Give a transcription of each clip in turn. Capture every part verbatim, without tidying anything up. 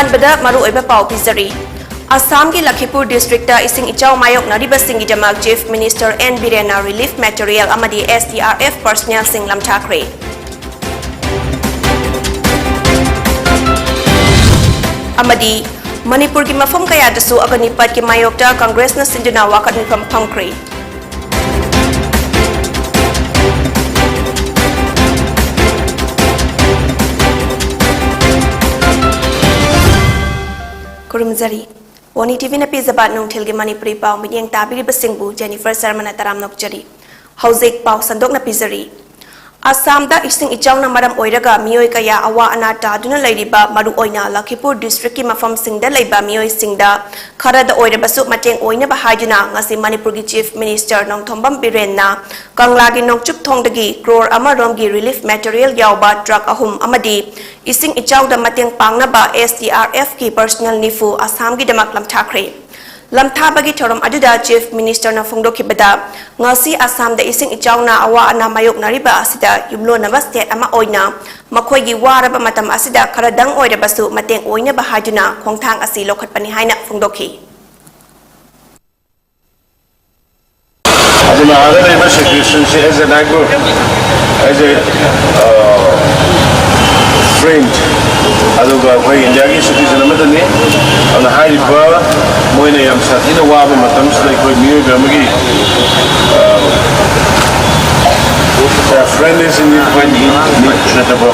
ꯑꯍꯥꯟꯕꯗ ꯃꯔꯨꯑꯣꯏꯕ ꯄꯥꯎ ꯄꯤꯖꯔꯤ꯫ ꯑꯁꯥꯝꯒꯤ ꯂꯈꯤꯄꯨꯔ ꯗꯤꯁꯇ꯭ꯔꯤꯛꯇ ꯏꯁꯤꯡ ꯏꯆꯥꯎ ꯃꯥꯌꯣꯛꯅꯔꯤꯕꯁꯤꯡꯒꯤꯗꯃꯛ ꯆꯤꯐ ꯃꯤꯅꯤꯁꯇꯔ ꯑꯦꯟ ꯕꯤꯔꯦꯟꯅ ꯔꯤꯂꯤꯐ ꯃꯦꯇꯔꯤꯌꯦꯜ ꯑꯃꯗꯤ ꯑꯦꯁ ꯗꯤ ꯑꯥꯔ ꯑꯦꯐ ꯄꯔꯁꯅꯦꯜꯁꯤꯡ ꯂꯝꯊꯥꯈ꯭ꯔꯦ꯫ ꯑꯃꯗꯤ ꯃꯅꯤꯄꯨꯔꯒꯤ ꯃꯐꯝ ꯀꯌꯥꯗꯁꯨ ꯑꯒꯅꯤꯄꯠꯀꯤ ꯃꯥꯌꯣꯛꯇ ꯀꯪꯒ꯭ꯔꯦꯁꯅ ꯁꯤꯟꯗꯨꯅ ꯋꯥꯀꯠ ꯃꯤꯐꯝ ꯐꯝꯈ꯭ꯔꯦ꯫ ꯈꯨꯔꯨꯝꯖꯔꯤ꯫ ꯋꯥꯅꯤ ꯇꯤꯚꯤꯅ ꯄꯤꯖꯕ ꯅꯨꯡꯊꯤꯜꯒꯤ ꯃꯅꯤꯄꯨꯔꯤ ꯄꯥꯎ ꯃꯤꯠꯌꯦꯡ ꯇꯥꯕꯤꯔꯤꯕꯁꯤꯡꯕꯨ ꯖꯦꯅꯤꯐꯔ ꯁꯔꯃꯅ ꯇꯔꯥꯝꯅ ꯑꯣꯛꯆꯔꯤ꯫ ꯍꯧꯖꯤꯛ ꯄꯥꯎ ꯁꯟꯗꯣꯛꯅ ꯄꯤꯖꯔꯤ꯫ ꯑꯁꯥꯝꯗ ꯏꯁꯤꯡ ꯏꯆꯥꯎꯅ ꯃꯔꯝ ꯑꯣꯏꯔꯒ ꯃꯤꯑꯣꯏ ꯀꯌꯥ ꯑꯋꯥ ꯑꯅꯥ ꯇꯥꯗꯨꯅ ꯂꯩꯔꯤꯕ, ꯃꯔꯨꯑꯣꯏꯅ ꯂꯈꯤꯄꯨꯔ ꯗꯤꯁꯇ꯭ꯔꯤꯛꯀꯤ ꯃꯐꯝꯁꯤꯡꯗ ꯂꯩꯕ ꯃꯤꯑꯣꯏꯁꯤꯡꯗ ꯈꯔꯗ ꯑꯣꯏꯔꯕꯁꯨ ꯃꯇꯦꯡ ꯑꯣꯏꯅꯕ ꯍꯥꯏꯗꯨꯅ ꯉꯁꯤ ꯃꯅꯤꯄꯨꯔꯒꯤ ꯆꯤꯐ ꯃꯤꯅꯤꯁꯇꯔ ꯅꯣꯡꯊꯣꯝꯕꯝ ꯕꯤꯔꯦꯟꯅ ꯀꯪꯂꯥꯒꯤ ꯅꯣꯡꯆꯨꯞ ꯊꯣꯡꯗꯒꯤ ꯀ꯭ꯔꯣꯔ ꯑꯃ ꯔꯣꯝꯒꯤ ꯔꯤꯂꯤꯐ ꯃꯦꯇꯔꯤꯌꯦꯜ ꯌꯥꯎꯕ ꯇ꯭ꯔꯛ ꯑꯍꯨꯝ ꯑꯃꯗꯤ ꯏꯁꯤꯡ ꯏꯆꯥꯎꯗ ꯃꯇꯦꯡ ꯄꯥꯡꯅꯕ ꯑꯦꯁ ꯗꯤ ꯑꯥꯔ ꯑꯦꯐꯀꯤ ꯄꯔꯁꯅꯦꯜ ꯅꯤꯐꯨ ꯑꯁꯥꯝꯒꯤꯗꯃꯛ ꯂꯝꯊꯥꯈ꯭ꯔꯦ꯫ ꯂꯝꯊꯥꯕꯒꯤ ꯊꯧꯔꯝ ꯑꯗꯨꯗ ꯆꯤꯐ ꯃꯤꯅꯤꯁꯇꯔꯅ ꯐꯣꯡꯗꯣꯛꯈꯤꯕꯗ, ꯉꯁꯤ ꯑꯁꯥꯝꯗ ꯏꯁꯤꯡ ꯏꯆꯥꯎꯅ ꯑꯋꯥ ꯑꯅꯥ ꯃꯥꯌꯣꯛꯅꯔꯤꯕ ꯑꯁꯤꯗ ꯌꯨꯝꯂꯣꯟꯅꯕ ꯁ꯭ꯇꯦꯠ ꯑꯃ ꯑꯣꯏꯅ ꯃꯈꯣꯏꯒꯤ ꯋꯥꯔꯕ ꯃꯇꯝ ꯑꯁꯤꯗ ꯈꯔꯗꯪ ꯑꯣꯏꯔꯕꯁꯨ ꯃꯇꯦꯡ ꯑꯣꯏꯅꯕ ꯍꯥꯏꯗꯨꯅ ꯈꯣꯡꯊꯥꯡ ꯑꯁꯤ ꯂꯧꯈꯠꯄꯅꯤ ꯍꯥꯏꯅ ꯐꯣꯡꯗꯣꯛꯈꯤ꯫ ꯑꯗꯨꯅ ꯑꯥꯗ ꯂꯩꯕ ꯁꯤꯆꯨꯋꯦꯁꯟꯁꯦ as a neighbor, as a, uh, friend, ꯑꯗꯨꯒ ꯑꯩꯈꯣꯏ ꯏꯟꯗꯤꯌꯥꯒꯤ ꯁꯤꯇꯤꯖꯟ ꯑꯃꯗꯅꯤ꯫ ꯑꯗꯨꯅ ꯍꯥꯏꯔꯤꯕ ꯃꯣꯏꯅ ꯌꯥꯝ ꯁꯥꯊꯤꯅ ꯋꯥꯕ ꯃꯇꯝꯁꯤꯗ ꯑꯩꯈꯣꯏ ꯃꯤꯑꯣꯏꯕ ꯑꯃꯒꯤ, uh, friend is in need, ꯑꯩꯈꯣꯏ need, need ꯅꯠꯇꯕ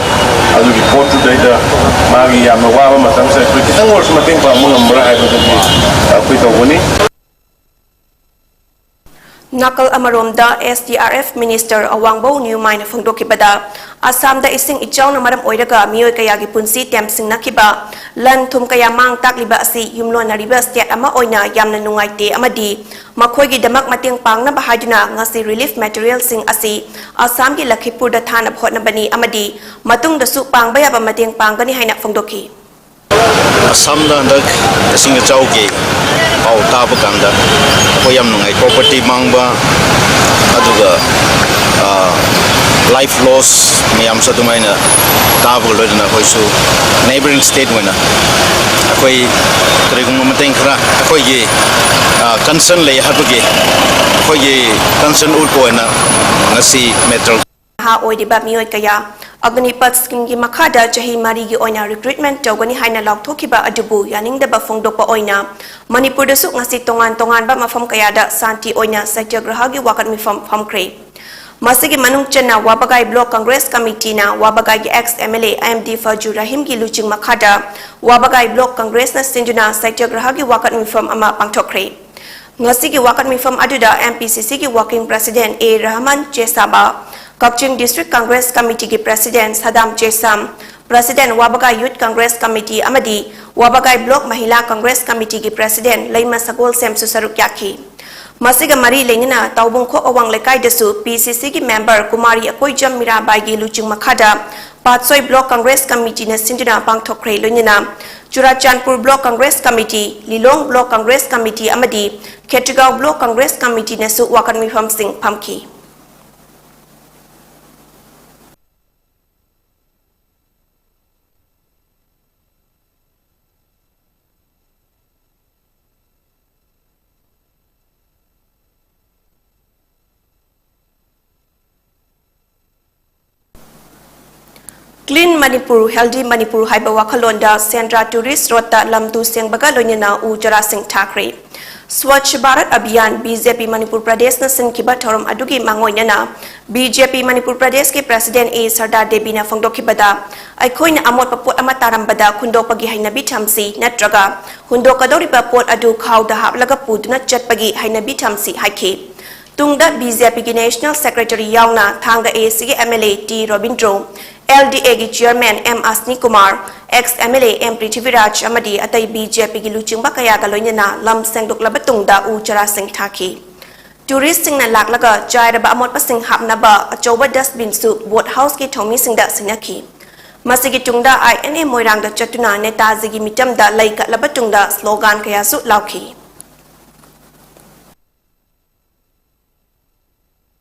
ꯑꯗꯨꯒꯤ ꯄꯣꯠꯇꯨꯗꯩꯗ ꯃꯥꯒꯤ ꯌꯥꯝꯅ ꯋꯥꯕ ꯃꯇꯝꯁꯤꯗ ꯑꯩꯈꯣꯏ ꯈꯤꯇꯪ ꯑꯣꯏꯔꯁꯨ ꯃꯇꯦꯡ ꯄꯥꯡꯕ ꯉꯝꯕ꯭ꯔꯥ ꯍꯥꯏꯕꯗꯨꯒꯤ ꯑꯩꯈꯣꯏ ꯇꯧꯕꯅꯤ꯫ ꯅꯥꯀꯜ ꯑꯃꯔꯣꯝꯗ, S D R F minister Awangbou ꯅ꯭ꯌꯨꯃꯥꯏꯅ ꯐꯣꯡꯗꯣꯛꯈꯤꯕꯗ, ꯑꯁꯥꯝꯗ ꯏꯁꯤꯡ ꯏꯆꯥꯎꯅ ꯃꯔꯝ ꯑꯣꯏꯔꯒ ꯃꯤꯑꯣꯏ ꯀꯌꯥꯒꯤ ꯄꯨꯟꯁꯤ ꯇꯦꯝꯁꯤꯡꯅꯈꯤꯕ, ꯂꯟ ꯊꯨꯝ ꯀꯌꯥ ꯃꯥꯡ ꯇꯥꯛꯂꯤꯕ ꯑꯁꯤ ꯌꯨꯝꯂꯣꯟꯅꯔꯤꯕ ꯁ꯭ꯇꯦꯠ ꯑꯃ ꯑꯣꯏꯅ ꯌꯥꯝꯅ ꯅꯨꯡꯉꯥꯏꯇꯦ ꯑꯃꯗꯤ ꯃꯈꯣꯏꯒꯤꯗꯃꯛ ꯃꯇꯦꯡ ꯄꯥꯡꯅꯕ ꯍꯥꯏꯗꯨꯅ ꯉꯁꯤ ꯔꯤꯂꯤꯐ ꯃꯦꯇꯔꯤꯌꯦꯜꯁꯤꯡ ꯑꯁꯤ ꯑꯁꯥꯝꯒꯤ ꯂꯈꯤꯄꯨꯔꯗ ꯊꯥꯅꯕ ꯍꯣꯠꯅꯕꯅꯤ ꯑꯃꯗꯤ ꯃꯇꯨꯡꯗꯁꯨ ꯄꯥꯡꯕ ꯌꯥꯕ ꯃꯇꯦꯡ ꯄꯥꯡꯒꯅꯤ ꯍꯥꯏꯅ ꯐꯣꯡꯗꯣꯛꯈꯤ꯫ ꯑꯁꯥꯝꯗ ꯍꯟꯗꯛ ꯏꯁꯤꯡ ꯏꯆꯥꯎꯒꯤ ꯄꯥꯎ ꯇꯥꯕ ꯀꯥꯟꯗ ꯑꯩꯈꯣꯏ ꯌꯥꯝ ꯅꯨꯡꯉꯥꯏ꯫ ꯄ꯭ꯔꯣꯄꯔꯇꯤ ꯃꯥꯡꯕ, ꯑꯗꯨꯒ, ꯑ, Life loss ꯃꯌꯥꯝꯁꯨ ꯑꯗꯨꯃꯥꯏꯅ ꯇꯥꯕꯒ ꯂꯣꯏꯅꯅ ꯑꯩꯈꯣꯏꯁꯨ neighbouring state ꯑꯣꯏꯅ ꯑꯩꯈꯣꯏ ꯀꯔꯤꯒꯨꯝꯕ ꯃꯇꯦꯡ ꯈꯔ ꯑꯩꯈꯣꯏꯒꯤ concern ꯂꯩ ꯍꯥꯏꯕꯒꯤ ꯑꯩꯈꯣꯏꯒꯤ concern ꯎꯠꯄ ꯑꯣꯏꯅ ꯉꯁꯤ ꯃꯦꯇ꯭ꯔꯣ ꯅꯍꯥ ꯑꯣꯏꯔꯤꯕ ꯃꯤꯑꯣꯏ ꯀꯌꯥ ꯑꯒꯅꯤꯄꯊ ꯁ꯭ꯀꯤꯝꯒꯤ ꯃꯈꯥꯗ ꯆꯍꯤ ꯃꯔꯤꯒꯤ ꯑꯣꯏꯅ recruitment ꯇꯧꯒꯅꯤ ꯍꯥꯏꯅ ꯂꯥꯎꯊꯣꯛꯈꯤꯕ ꯑꯗꯨꯕꯨ ꯌꯥꯅꯤꯡꯗꯕ ꯐꯣꯡꯗꯣꯛꯄ ꯑꯣꯏꯅ ꯃꯅꯤꯄꯨꯔꯗꯁꯨ ꯉꯁꯤ ꯇꯣꯉꯥꯟ ꯇꯣꯉꯥꯟꯕ ꯃꯐꯝ ꯀꯌꯥꯗ ꯁꯥꯟꯇꯤ ꯑꯣꯏꯅ ꯁꯇ꯭ꯌꯒ꯭ꯔꯍꯒꯤ ꯋꯥꯀꯠ ꯃꯤꯐꯝ ꯐꯝꯈ꯭ꯔꯦ꯫ ꯃꯁꯤꯒꯤ ꯃꯅꯨꯡ ꯆꯟꯅ ꯋꯥꯕꯒꯥꯏ ꯕ꯭ꯂꯣꯛ ꯀꯪꯒ꯭ꯔꯦꯁ ꯀꯃꯤꯇꯤꯅ ꯋꯥꯕꯒꯥꯏꯒꯤ ex M L A I M D Fazur ꯔꯍꯤꯝꯒꯤ ꯂꯨꯆꯤꯡ ꯃꯈꯥꯗ ꯋꯥꯕꯒꯥꯏ ꯕ꯭ꯂꯣꯛ ꯀꯪꯒ꯭ꯔꯦꯁꯅ ꯁꯤꯟꯗꯨꯅ ꯁꯇ꯭ꯌꯒ꯭ꯔꯍꯒꯤ ꯋꯥꯀꯠ ꯃꯤꯐꯝ ꯑꯃ ꯄꯥꯡꯊꯣꯛꯈ꯭ꯔꯦ꯫ ꯉꯁꯤꯒꯤ ꯋꯥꯀꯠ ꯃꯤꯐꯝ ꯑꯗꯨꯗ M P C Cꯒꯤ working president A Rahman ꯆꯦꯁꯥꯕ, Kakching District Congress Committeeꯒꯤ president ꯁꯗꯥꯝ ꯆꯦꯁꯥꯝ, president ꯋꯥꯕꯒꯥꯏ Youth Congress Committee ꯑꯃꯗꯤ ꯋꯥꯕꯒꯥꯏ ꯕ꯭ꯂꯣꯛ ꯃꯍꯤꯂꯥ ꯀꯪꯒ꯭ꯔꯦꯁ ꯀꯃꯤꯇꯤꯒꯤ president ꯂꯩꯃ ꯁꯒꯣꯜꯁꯦꯝꯁꯨ ꯁꯔꯨꯛ ꯌꯥꯈꯤ꯫ ꯃꯁꯤꯒ ꯃꯔꯤ ꯂꯩꯅꯅ ꯇꯥꯎꯕꯨꯡꯈꯣꯛ ꯑꯋꯥꯡ ꯂꯩꯀꯥꯏꯗꯁꯨ P C Cꯒꯤ member Kumari Akoijam ꯃꯤꯔꯥꯕꯥꯏꯒꯤ ꯂꯨꯆꯤꯡ ꯃꯈꯥꯗ ꯄꯥꯠꯁꯣꯏ ꯕ꯭ꯂꯣꯛ ꯀꯪꯒ꯭ꯔꯦꯁ ꯀꯃꯤꯇꯤꯅ ꯁꯤꯟꯗꯨꯅ ꯄꯥꯡꯊꯣꯛꯈ꯭ꯔꯦ꯫ ꯂꯣꯏꯅꯅ ꯆꯨꯔꯥꯆꯥꯟꯄꯨꯔ ꯕ꯭ꯂꯣꯛ ꯀꯪꯒ꯭ꯔꯦꯁ ꯀꯃꯤꯇꯤ, ꯂꯤꯂꯣꯡ ꯕ꯭ꯂꯣꯛ ꯀꯪꯒ꯭ꯔꯦꯁ ꯀꯃꯤꯇꯤ ꯑꯃꯗꯤ ꯈꯦꯇ꯭ꯔꯤꯒꯥꯎ ꯕ꯭ꯂꯣꯛ ꯀꯪꯒ꯭ꯔꯦꯁ ꯀꯃꯤꯇꯤꯅꯁꯨ ꯋꯥꯀꯠ ꯃꯤꯐꯝꯁꯤꯡ ꯐꯝꯈꯤ꯫ Clean Manipur, Healthy Manipur ꯍꯥꯏꯕ ꯋꯥꯈꯜꯂꯣꯟꯗ ꯁꯦꯟꯗ꯭ꯔꯥ tourist roadꯇ ꯂꯝ ꯇꯨ ꯁꯦꯡꯕꯒ ꯂꯣꯏꯅꯅ ꯎ ꯆꯥꯔꯥꯁꯤꯡ ꯊꯥꯈ꯭ꯔꯦ꯫ Swachh Bharat Abhiyan, B J P Manipur ꯄ꯭ꯔꯗꯦꯁꯅ ꯁꯤꯟꯈꯤꯕ ꯊꯧꯔꯝ ꯑꯗꯨꯒꯤ ꯃꯥꯡꯑꯣꯏꯅꯅ B J P ꯃꯅꯤꯄꯨꯔ ꯄ꯭ꯔꯗꯦꯁꯀꯤ president A ꯁꯔꯗꯥ ꯗꯦꯕꯤꯅ ꯐꯣꯡꯗꯣꯛꯈꯤꯕꯗ, ꯑꯩꯈꯣꯏꯅ ꯑꯃꯣꯠꯄ ꯄꯣꯠ ꯑꯃ ꯇꯥꯔꯝꯕꯗ ꯈꯨꯟꯗꯣꯛꯄꯒꯤ ꯍꯩꯅꯕꯤ ꯊꯝꯁꯤ, ꯅꯠꯇ꯭ꯔꯒ ꯍꯨꯟꯗꯣꯛꯀꯗꯧꯔꯤꯕ ꯄꯣꯠ ꯑꯗꯨ ꯈꯥꯎꯗ ꯍꯥꯞꯂꯒ ꯄꯨꯗꯨꯅ ꯆꯠꯄꯒꯤ ꯍꯩꯅꯕꯤ ꯊꯝꯁꯤ ꯍꯥꯏꯈꯤ꯫ ꯇꯨꯡꯗ B J Pꯒꯤ national secretary ꯌꯥꯎꯅ ꯊꯥꯡꯒ A C ꯒꯤ M L A T Robindro, L D Aꯒꯤ chairman M ꯑꯁꯅꯤ Kumar, ex M L A M Prithviraj ꯑꯃꯗꯤ ꯑꯇꯩ B J Pꯒꯤ ꯂꯨꯆꯤꯡꯕ ꯀꯌꯥꯒ ꯂꯣꯏꯅꯅ ꯂꯝ ꯁꯦꯡꯗꯣꯛꯂꯕ ꯇꯨꯡꯗ ꯎ ꯆꯥꯔꯥꯁꯤꯡ ꯊꯥꯈꯤ꯫ Touristꯁꯤꯡꯅ ꯂꯥꯛꯂꯒ ꯆꯥꯏꯔꯕ ꯑꯃꯣꯠꯄꯁꯤꯡ ꯍꯥꯞꯅꯕ ꯑꯆꯧꯕ dustbinꯁꯨ boat houseꯀꯤ ꯊꯧꯃꯤꯁꯤꯡꯗ ꯁꯤꯟꯅꯈꯤ꯫ ꯃꯁꯤꯒꯤ ꯇꯨꯡꯗ I N A ꯃꯣꯏꯔꯥꯡꯗ ꯆꯠꯇꯨꯅ ꯅꯦꯇꯥꯖꯤꯒꯤ ꯃꯤꯇꯝꯗ ꯂꯩ ꯀꯠꯂꯕ ꯇꯨꯡꯗ slogan ꯀꯌꯥꯁꯨ ꯂꯥꯎꯈꯤ꯫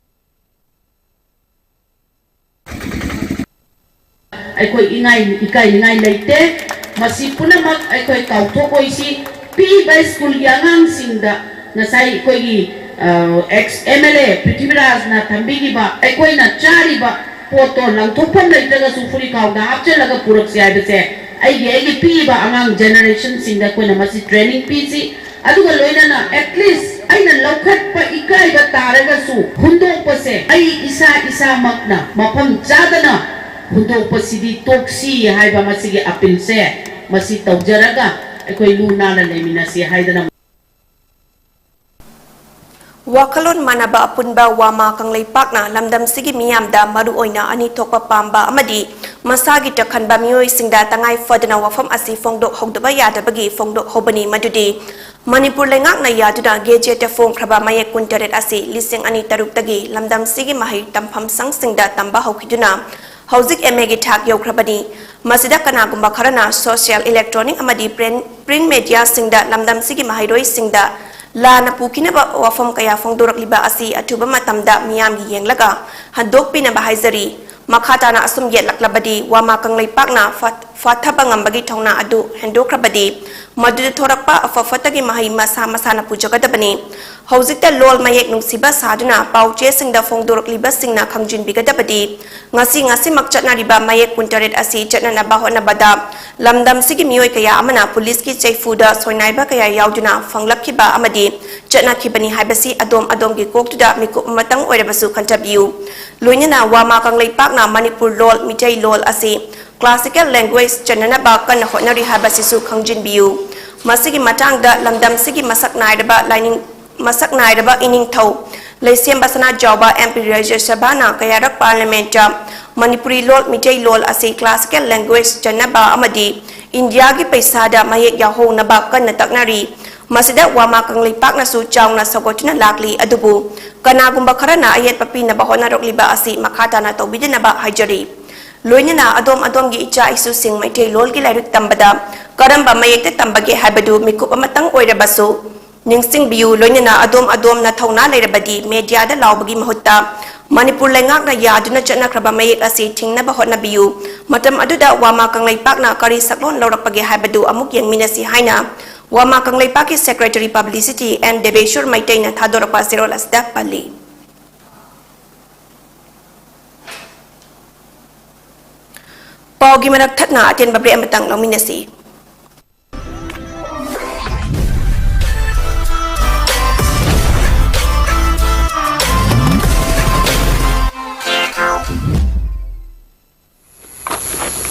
ꯑꯩꯈꯣꯏ ꯏꯉꯥꯏ ꯏꯀꯥꯏꯅꯤꯡꯉꯥꯏ ꯂꯩꯇꯦ꯫ ꯃꯁꯤ ꯄꯨꯝꯅꯃꯛ ꯑꯩꯈꯣꯏ ꯀꯥꯎꯊꯣꯛꯑꯣꯏꯁꯤ꯫ ꯄꯤꯛꯏꯕ ꯁ꯭ꯀꯨꯜꯒꯤ ꯑꯉꯥꯡꯁꯤꯡꯗ ꯉꯁꯥꯏ ꯑꯩꯈꯣꯏꯒꯤ ꯑꯦꯛꯁ ꯑꯦꯝ ꯑꯦꯜ ꯑꯦ ꯄ꯭ꯔꯤꯊꯤꯕꯤꯔꯥꯖꯅ ꯊꯝꯕꯤꯈꯤꯕ ꯑꯩꯈꯣꯏꯅ ꯆꯥꯔꯤꯕ ꯄꯣꯠꯇꯣ ꯂꯪꯊꯣꯛꯐꯝ ꯂꯩꯇ꯭ꯔꯒꯁꯨ ꯐꯨꯔꯤꯈꯥꯎꯗ ꯍꯥꯞꯆꯤꯜꯂꯒ ꯄꯨꯔꯛꯁꯤ ꯍꯥꯏꯕꯁꯦ ꯑꯩꯒꯤ ꯑꯩꯒꯤ ꯄꯤꯛꯏꯕ ꯑꯉꯥꯡ ꯖꯦꯅꯦꯔꯦꯁꯟꯁꯤꯡꯗ ꯑꯩꯈꯣꯏꯅ ꯃꯁꯤ ꯇ꯭ꯔꯦꯅꯤꯡ ꯄꯤꯁꯤ꯫ ꯑꯗꯨꯒ ꯂꯣꯏꯅꯅ ꯑꯦꯠꯂꯤꯁ ꯑꯩꯅ ꯂꯧꯈꯠꯄ ꯏꯀꯥꯏꯕ ꯇꯥꯔꯒꯁꯨ ꯍꯨꯟꯗꯣꯛꯄꯁꯦ ꯑꯩ ꯏꯁꯥ ꯏꯁꯥꯃꯛꯅ ꯃꯐꯝ ꯆꯥꯗꯅ ꯍꯨꯟꯗꯣꯛꯄꯁꯤꯗꯤ ꯇꯣꯛꯁꯤ ꯍꯥꯏꯕ ꯃꯁꯤꯒꯤ ꯑꯄꯤꯜꯁꯦ ꯃꯁꯤ ꯇꯧꯖꯔꯒ ꯑꯩꯈꯣꯏ ꯂꯨ ꯅꯥꯟꯅ ꯂꯩꯃꯤꯟꯅꯁꯤ ꯍꯥꯏꯗꯅ꯫ ꯋꯥꯈꯜꯂꯣꯟ ꯃꯥꯟꯅꯕ ꯑꯄꯨꯟꯕ ꯋꯥꯃꯥ ꯀꯪꯂꯩꯄꯥꯛꯅ ꯂꯝꯗꯝꯁꯤꯒꯤ ꯃꯤꯌꯥꯝꯗ ꯃꯔꯨꯑꯣꯏꯅ ꯑꯅꯤ ꯊꯣꯛꯄ ꯄꯥꯝꯕ ꯑꯃꯗꯤ ꯃꯁꯥꯒꯤꯇ ꯈꯟꯕ ꯃꯤꯑꯣꯏꯁꯤꯡꯗ ꯇꯉꯥꯏ ꯐꯗꯅ ꯋꯥꯐꯝ ꯑꯁꯤ ꯐꯣꯡꯗꯣꯛꯍꯧꯗꯕ ꯌꯥꯗꯕꯒꯤ ꯐꯣꯡꯗꯣꯛꯍꯧꯕꯅꯤ꯫ ꯃꯗꯨꯗꯤ ꯃꯅꯤꯄꯨꯔ ꯂꯩꯉꯥꯛꯅ ꯌꯥꯗꯨꯅ ꯒꯦꯖꯦꯠꯇ ꯐꯣꯡꯈ꯭ꯔꯕ ꯃꯌꯦꯛ ꯀꯨꯟꯇꯔꯦꯠ ꯑꯁꯤ ꯂꯤꯁꯤꯡ ꯑꯅꯤ ꯇꯔꯨꯛꯇꯒꯤ ꯂꯝꯗꯝꯁꯤꯒꯤ ꯃꯍꯩ ꯇꯝꯐꯝ ꯁꯪꯁꯤꯡꯗ ꯇꯝꯕ ꯍꯧꯈꯤꯗꯨꯅ ꯍꯧꯖꯤꯛ ꯑꯦꯝ ꯑꯦꯒꯤ ꯊꯥꯛ ꯌꯧꯈ꯭ꯔꯕꯅꯤ꯫ ꯃꯁꯤꯗ ꯀꯅꯥꯒꯨꯝꯕ ꯈꯔꯅ social, electronic ꯑꯃꯗꯤ print, print mediaꯁꯤꯡꯗ ꯂꯝꯗꯝꯁꯤꯒꯤ ꯃꯍꯩꯔꯣꯏꯁꯤꯡꯗ ꯂꯥꯟꯅ ꯄꯨꯈꯤꯅꯕ ꯋꯥꯐꯝ ꯀꯌꯥ ꯐꯣꯡꯗꯣꯔꯛꯂꯤꯕ ꯑꯁꯤ ꯑꯊꯨꯕ ꯃꯇꯝꯗ ꯃꯤꯌꯥꯝꯒꯤ ꯌꯦꯡꯂꯒ ꯍꯟꯗꯣꯛꯄꯤꯅꯕ ꯍꯥꯏꯖꯔꯤ꯫ ꯃꯈꯥ ꯇꯥꯅ ꯑꯁꯨꯝ ꯌꯦꯠꯂꯛꯂꯕꯗꯤ ꯋꯥꯃꯥ ꯀꯪꯂꯩꯄꯥꯛꯅ ꯐ-, ꯐꯥꯊꯕ ꯉꯝꯕꯒꯤ ꯊꯧꯅꯥ ꯑꯗꯨ ꯍꯦꯟꯗꯣꯛꯈ꯭ꯔꯕꯗꯤ ꯃꯗꯨꯗ ꯊꯣꯔꯛꯄ ꯑꯐ ꯐꯠꯇꯒꯤ ꯃꯍꯩ ꯃꯁꯥ ꯃꯁꯥꯅ ꯄꯨꯖꯒꯗꯕꯅꯤ꯫ ꯍꯧꯖꯤꯛꯇ ꯂꯣꯜ ꯃꯌꯦꯛ ꯅꯨꯡꯁꯤꯕ ꯁꯥꯗꯨꯅ ꯄꯥꯎꯆꯦꯁꯤꯡꯗ ꯐꯣꯡꯗꯣꯔꯛꯂꯤꯕꯁꯤꯡꯅ ꯈꯪꯖꯤꯟꯕꯤꯒꯗꯕꯗꯤ ꯉꯁꯤ ꯉꯁꯤꯃꯛ ꯆꯠꯅꯔꯤꯕ ꯃꯌꯦꯛ ꯀꯨꯟꯇꯔꯦꯠ ꯑꯁꯤ ꯆꯠꯅꯅꯕ ꯍꯣꯠꯅꯕꯗ ꯂꯝꯗꯝꯁꯤꯒꯤ ꯃꯤꯑꯣꯏ ꯀꯌꯥ ꯑꯃꯅ ꯄꯨꯂꯤꯁꯀꯤ ꯆꯩꯐꯨꯗ ꯁꯣꯏꯅꯥꯏꯕ ꯀꯌꯥ ꯌꯥꯎꯗꯨꯅ ꯐꯪꯂꯛꯈꯤꯕ ꯑꯃꯗꯤ ꯆꯠꯅꯈꯤꯕꯅꯤ ꯍꯥꯏꯕꯁꯤ ꯑꯗꯣꯝ ꯑꯗꯣꯝꯒꯤ ꯀꯣꯛꯇꯨꯗ ꯃꯤꯀꯨꯞ ꯑꯃꯇꯪ ꯑꯣꯏꯔꯕꯁꯨ ꯈꯟꯊꯕꯤꯌꯨ꯫ ꯂꯣꯏꯅꯅ ꯋꯥꯃꯥ ꯀꯪꯂꯩꯄꯥꯛꯅ ꯃꯅꯤꯄꯨꯔ ꯂꯣꯜ, ꯃꯤꯇꯩ ꯂꯣꯜ ꯑꯁꯤ classical language ꯆꯟꯅꯅꯕ ꯀꯟꯅ ꯍꯣꯠꯅꯔꯤ ꯍꯥꯏꯕꯁꯤꯁꯨ ꯈꯪꯖꯤꯟꯕꯤꯌꯨ꯫ ꯃꯁꯤꯒꯤ ꯃꯇꯥꯡꯗ ꯂꯝꯗꯝꯁꯤꯒꯤ ꯃꯁꯛ ꯅꯥꯏꯔꯕ ꯂꯥꯏꯅꯤꯡ-, ꯃꯁꯛ ꯅꯥꯏꯔꯕ ꯏꯅꯤꯡꯊꯧ ꯂꯩꯁꯦꯝꯕ ꯁꯅꯥꯖꯥꯎꯕ M P ꯔꯥꯖ꯭ꯌ ꯁꯚꯥꯅ ꯀꯌꯥꯔꯛ ꯄꯥꯔꯂꯤꯌꯥꯃꯦꯟꯠꯇ ꯃꯅꯤꯄꯨꯔꯤ ꯂꯣꯜ, ꯃꯤꯇꯩ ꯂꯣꯜ ꯑꯁꯤ classical language ꯆꯟꯅꯕ ꯑꯃꯗꯤ ꯏꯟꯗꯤꯌꯥꯒꯤ ꯄꯩꯁꯥꯗ ꯃꯌꯦꯛ ꯌꯥꯎꯍꯧꯅꯕ ꯀꯟꯅ ꯇꯛꯅꯔꯤ꯫ ꯃꯁꯤꯗ ꯋꯥꯃꯥ ꯀꯪꯂꯩꯄꯥꯛꯅꯁꯨ ꯆꯥꯎꯅ ꯁꯧꯒꯠꯇꯨꯅ ꯂꯥꯛꯂꯤ꯫ ꯑꯗꯨꯕꯨ ꯀꯅꯥꯒꯨꯝꯕ ꯈꯔꯅ ꯑꯌꯦꯠꯄ ꯄꯤꯅꯕ ꯍꯣꯠꯅꯔꯛꯂꯤꯕ ꯑꯁꯤ ꯃꯈꯥ ꯇꯥꯅ ꯇꯧꯕꯤꯗꯅꯕ ꯍꯥꯏꯖꯔꯤ꯫ ꯂꯣꯏꯅꯅ ꯑꯗꯣꯝ ꯑꯗꯣꯝꯒꯤ ꯏꯆꯥ ꯏꯁꯨꯁꯤꯡ ꯃꯩꯇꯩꯂꯣꯟꯒꯤ ꯂꯥꯏꯔꯤꯛ ꯇꯝꯕꯗ ꯀꯔꯝꯕ ꯃꯌꯦꯛꯇ ꯇꯝꯕꯒꯦ ꯍꯥꯏꯕꯗꯨ ꯃꯤꯀꯨꯞ ꯑꯃꯇꯪ ꯑꯣꯏꯔꯕꯁꯨ ꯅꯤꯡꯁꯤꯡꯕꯤꯌꯨ꯫ ꯂꯣꯏꯅꯅ ꯑꯗꯣꯝ ꯑꯗꯣꯝꯅ ꯊꯧꯅꯥ ꯂꯩꯔꯕꯗꯤ ꯃꯦꯗꯤꯌꯥꯗ ꯂꯥꯎꯕꯒꯤ ꯃꯍꯨꯠꯇ ꯃꯅꯤꯄꯨꯔ ꯂꯩꯉꯥꯛꯅ ꯌꯥꯗꯨꯅ ꯆꯠꯅꯈ꯭ꯔꯕ ꯃꯌꯦꯛ ꯑꯁꯤ ꯊꯤꯡꯅꯕ ꯍꯣꯠꯅꯕꯤꯌꯨ꯫ ꯃꯇꯝ ꯑꯗꯨꯗ ꯋꯥꯃꯥ ꯀꯪꯂꯩꯄꯥꯛꯅ ꯀꯔꯤ ꯁꯛꯂꯣꯟ ꯂꯧꯔꯛꯄꯒꯦ ꯍꯥꯏꯕꯗꯨ ꯑꯃꯨꯛ ꯌꯦꯡꯃꯤꯟꯅꯁꯤ ꯍꯥꯏꯅ ꯋꯥꯃꯥ ꯀꯪꯂꯩꯄꯥꯛꯀꯤ Secretary Publicity N ꯗꯦꯕꯦꯁ꯭ꯋꯔ ꯃꯩꯇꯩꯅ ꯊꯥꯗꯣꯔꯛꯄ ꯆꯦꯔꯣꯜ ꯑꯁꯤꯗ ꯄꯜꯂꯤ꯫ ꯄꯥꯎꯒꯤ ꯃꯔꯛ ꯊꯠꯅ ꯑꯇꯦꯟꯕ break ꯑꯃꯇꯪ ꯂꯧꯃꯤꯟꯅꯁꯤ꯫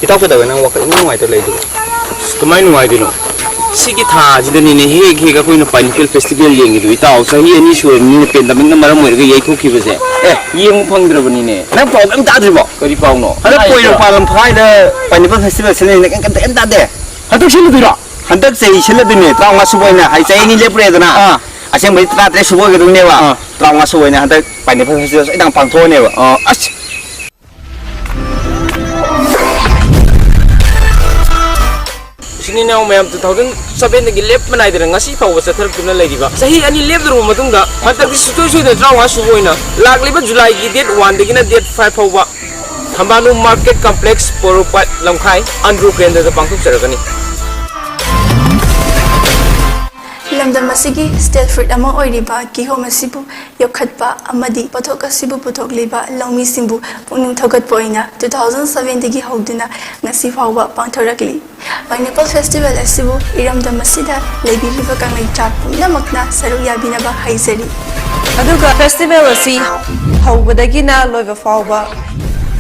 ꯏꯇꯥꯎ, ꯀꯩꯗꯧꯋꯦ ꯅꯪ ꯋꯥꯈꯜ ꯏꯅꯨꯡ ꯅꯨꯡꯉꯥꯏꯇ ꯂꯩꯗꯨꯕꯣ? ꯑꯁ, ꯀꯃꯥꯏ ꯅꯨꯡꯉꯥꯏꯗꯣꯏꯅꯣ? ꯁꯤꯒꯤ ꯊꯥꯁꯤꯗꯅꯤꯅꯦ ꯍꯦꯛ ꯍꯦꯛ ꯑꯩꯈꯣꯏꯅ Pineapple Festival ꯌꯦꯡꯉꯤꯗꯣ, ꯏꯇꯥꯎ꯫ ꯆꯍꯤ ꯑꯅꯤ ꯁꯨꯔꯕꯅꯤꯅ pandemic ꯅ ꯃꯔꯝ ꯑꯣꯏꯔꯒ ꯌꯩꯊꯣꯛꯈꯤꯕꯁꯦ꯫ ꯑꯦ, ꯌꯦꯡꯕ ꯐꯪꯗ꯭ꯔꯕꯅꯤꯅꯦ꯫ ꯅꯪ ꯄꯥꯎ ꯀꯔꯤꯝ ꯇꯥꯗ꯭ꯔꯤꯕꯣ? ꯀꯔꯤ ꯄꯥꯎꯅꯣ? ꯍꯟꯗꯛ ꯀꯣꯏꯔꯣ ꯄꯥꯂꯝ ꯐꯥꯏꯗ Pineapple Festival ꯁꯤꯟꯅꯩꯅ ꯀꯩꯝ, ꯀꯩꯝ, ꯀꯩꯝ ꯇꯥꯗꯦ꯫ ꯍꯟꯗꯛ ꯁꯤꯜꯂꯨꯗꯣꯏꯔꯣ? ꯍꯟꯗꯛ ꯆꯍꯤ ꯁꯤꯜꯂꯗꯣꯏꯅꯦ, ꯇꯔꯥꯃꯉꯥ ꯁꯨꯕ ꯑꯣꯏꯅ꯫ ꯍꯥꯏ, ꯆꯍꯤ ꯑꯅꯤ ꯂꯦꯞꯄꯨꯔꯦꯗꯅ꯫ ꯑꯥ꯫ ꯑꯁꯦꯡꯕꯗꯤ ꯇꯔꯥꯇꯔꯦꯠ ꯁꯨꯕ ꯑꯣꯏꯒꯗꯧꯅꯦꯕ꯫ ꯑꯥ꯫ ꯇꯔꯥꯃꯉꯥ ꯁꯨꯕ ꯑꯣꯏꯅ ꯍꯟꯗꯛ Pineapple Festival ꯁꯣꯏꯗꯅ ꯄꯥꯡꯊꯣꯛꯑꯅꯦꯕ꯫ ꯑꯥ, ꯑꯁ꯫ ꯏꯆꯤꯟ ꯏꯅꯥꯎ ꯃꯌꯥꯝ, two thousand seven ꯗꯒꯤ ꯂꯦꯞꯄ ꯅꯥꯏꯗꯅ ꯉꯁꯤ ꯐꯥꯎꯕ ꯆꯠꯊꯔꯛꯇꯨꯅ ꯂꯩꯔꯤꯕ, ꯆꯍꯤ ꯑꯅꯤ ꯂꯦꯞꯂꯨꯔꯕ ꯃꯇꯨꯡꯗ ꯍꯟꯗꯛꯇꯤ ꯁꯨꯡꯁꯣꯏ ꯁꯣꯏꯗꯅ ꯇꯔꯥꯃꯉꯥ ꯁꯨꯕ ꯑꯣꯏꯅ ꯂꯥꯛꯂꯤꯕ July ꯒꯤ date one ꯗꯒꯤꯅ date five ꯐꯥꯎꯕ ꯊꯝꯕꯥꯂꯨ Market Complex, ꯄꯣꯔꯣꯝꯄꯥꯠ, ꯂꯝꯈꯥꯏ ꯑꯟꯗ꯭ꯔꯣ ꯀꯦꯟꯗ꯭ꯔꯗ ꯄꯥꯡꯊꯣꯛꯆꯔꯒꯅꯤ꯫ ꯂꯝꯗꯝ ꯑꯁꯤꯒꯤ staple fruit ꯑꯃ ꯑꯣꯏꯔꯤꯕ ꯀꯤꯍꯣꯝ ꯑꯁꯤꯕꯨ ꯌꯣꯛꯈꯠꯄ ꯑꯃꯗꯤ ꯄꯣꯠꯊꯣꯛ ꯑꯁꯤꯕꯨ ꯄꯨꯊꯣꯛꯂꯤꯕ ꯂꯧꯃꯤꯁꯤꯡꯕꯨ ꯄꯨꯛꯅꯤꯡ ꯊꯧꯒꯠꯄ ꯑꯣꯏꯅ two thousand seven ꯗꯒꯤ ꯍꯧꯗꯨꯅ ꯉꯁꯤ ꯐꯥꯎꯕ ꯄꯥꯡꯊꯣꯔꯛꯂꯤ꯫ Pineapple Festival ꯑꯁꯤꯕꯨ ꯏꯔꯝꯗꯝ ꯑꯁꯤꯗ ꯂꯩꯕꯤꯔꯤꯕ ꯀꯪꯂꯩꯆꯥ ꯄꯨꯝꯅꯃꯛꯅ ꯁꯔꯨꯛ ꯌꯥꯕꯤꯅꯕ ꯍꯥꯏꯖꯔꯤ꯫ ꯑꯗꯨꯒ festival ꯑꯁꯤ ꯍꯧꯕꯗꯒꯤꯅ ꯂꯣꯏꯕ ꯐꯥꯎꯕ